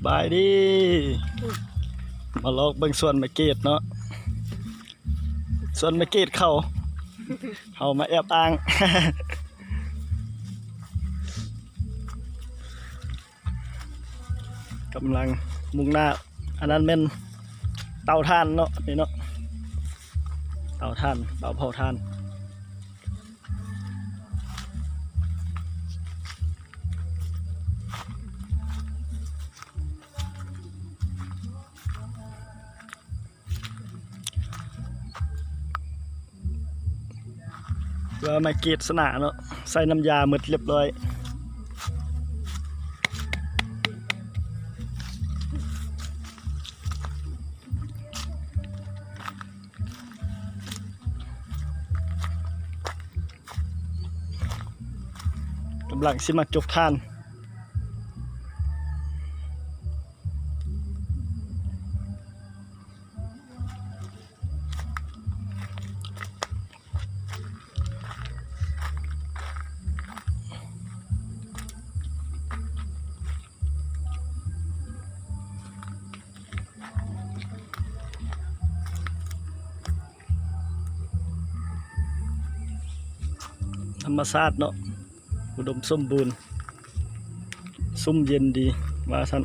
ບາຍດີ ມາລອກເບິ່ງສວນແມ່ເກດເນາະ ສວນແມ່ເກດເຂົາ ເຮົາມາແອບອ້າງ ກຳລັງມຸ່ງໜ້າ ອັນນັ້ນແມ່ນເຕົາຖ່ານເນາະ ນີ້ເນາະ ເຕົາຖ່ານ ເຕົາເຜົາຖ່ານ. ວ່າໄມ້ເກດຊະນະເນາະ ໃສ່ນ້ຳຢາໝົດລຽບລ້ອຍ. ກຳລັງຊິມາຈົກຖ່ານ ທຳມະຊາດເນາະ ອຸດົມສົມບູນ ຊຸ່ມເຢັນດີວ່າຊັ້ນ.